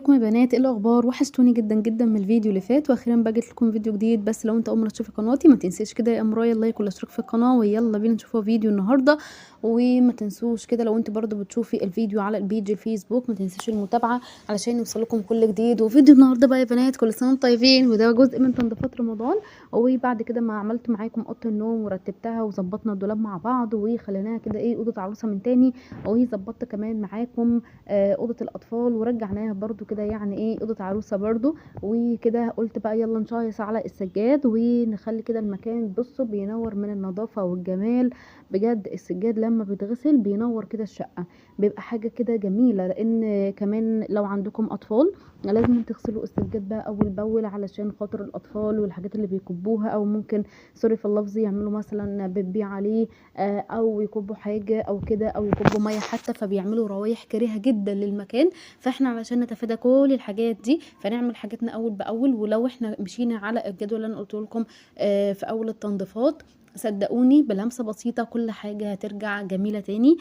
ازيكم يا بنات؟ ايه الاخبار؟ وحشتوني جدا جدا من الفيديو اللي فات، واخيرا بقى جبت لكم فيديو جديد. بس لو انت اول مرة تشوفي قناتي ما تنسيش كده يا امرايه ال like والاشتراك في القناة، ويلا بينا نشوفوا فيديو النهارده. وما تنسوش كده لو انت برضو بتشوفي الفيديو على ال page الفيسبوك ما تنسيش المتابعة علشان يوصلكم كل جديد. وفيديو النهارده بقى يا بنات، كل سنة وانتم طيبين، وده جزء من تنظيفات رمضان. وبعد كده ما عملت معاكم اوضة النوم ورتبتها وظبطنا الدولاب مع بعض وخليناها كده ايه اوضة عروسه من تاني، وظبطت كمان معاكم اوضة الاطفال ورجعناها برضو كده يعني ايه اوضة عروسه برضو. وكده قلت بقى يلا نشيص على السجاد ونخلي كده المكان بصوا بينور من النظافة والجمال. بجد السجاد لما بيتغسل بينور كده الشقة، بيبقى حاجة كده جميلة. لان كمان لو عندكم اطفال لازم تغسلوا السجاد بقى اول باول علشان خاطر الاطفال والحاجات اللي بيكبوها، او ممكن sorry في اللفظ يعملوا مثلا بيبي عليه او يكبوا حاجة او كده، او يكبوا مية حتى، فبيعملوا روايح كريهة جدا للمكان. فاحنا علشان نتفادى كل الحاجات دي فنعمل حاجاتنا اول باول. ولو احنا مشينا على الجدول اللي انا قلت لكم في اول التنظيفات، صدقوني بلمسه بسيطة كل حاجة هترجع جميلة تاني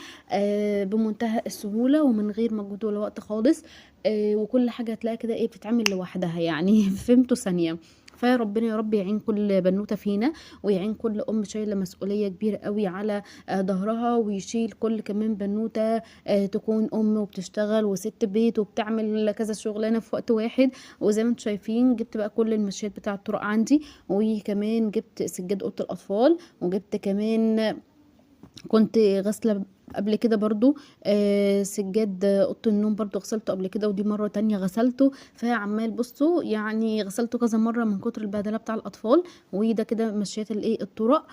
بمنتهى السهولة ومن غير مجهود ولا وقت خالص، وكل حاجة هتلاقي كده ايه بتتعمل لوحدها يعني فهمتوا ثانية. فيا ربنا يا رب يعين كل بنوته فينا، ويعين كل ام شايله مسؤولية كبيرة قوي على ظهرها، ويشيل كل كمان بنوته تكون ام وبتشتغل وست بيت وبتعمل كذا شغلانة في وقت واحد. وزي ما انتم شايفين جبت بقى كل المشيات بتاع الطرق عندي، وكمان جبت سجاد اوضة الاطفال، وجبت كمان كنت غاسله قبل كده برضو سجاد اوضة النوم برضو غسلته قبل كده، ودي مرة تانية غسلته. فعمال بصوا يعني غسلته كذا مرة من كتر البهدله بتاع الاطفال. وده كده مشيت الايه الطرق،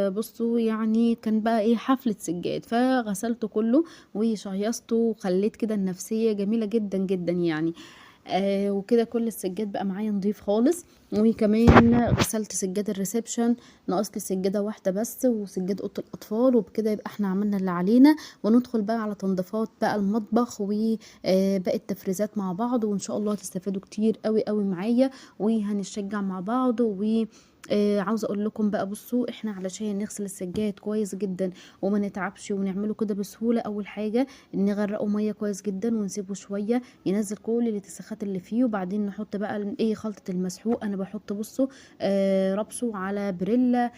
بصوا يعني كان بقى ايه حفلة سجاد، فغسلته كله وشيصته وخليت كده النفسية جميلة جدا جدا يعني. وكده كل السجاد بقى معايا نضيف خالص. وكمان غسلت سجاد ال reception، ناقص لي سجادة واحدة بس وسجاد اوضة الاطفال، وبكده يبقى احنا عملنا اللي علينا. وندخل بقى على تنظيفات بقى المطبخ وباقي التفريزات مع بعض، وان شاء الله هتستفادوا كتير قوي قوي معايا وهنشجع مع بعض. و عاوزه اقول لكم بقى بصوا احنا علشان نغسل السجاد كويس جدا وما نتعبش ونعمله كده بسهولة، اول حاجة نغرقه مية كويس جدا ونسيبه شوية ينزل كل الاتساخات اللي فيه، وبعدين نحط بقى ايه خلطه المسحوق. انا بحط بصوا رابسو على بريلا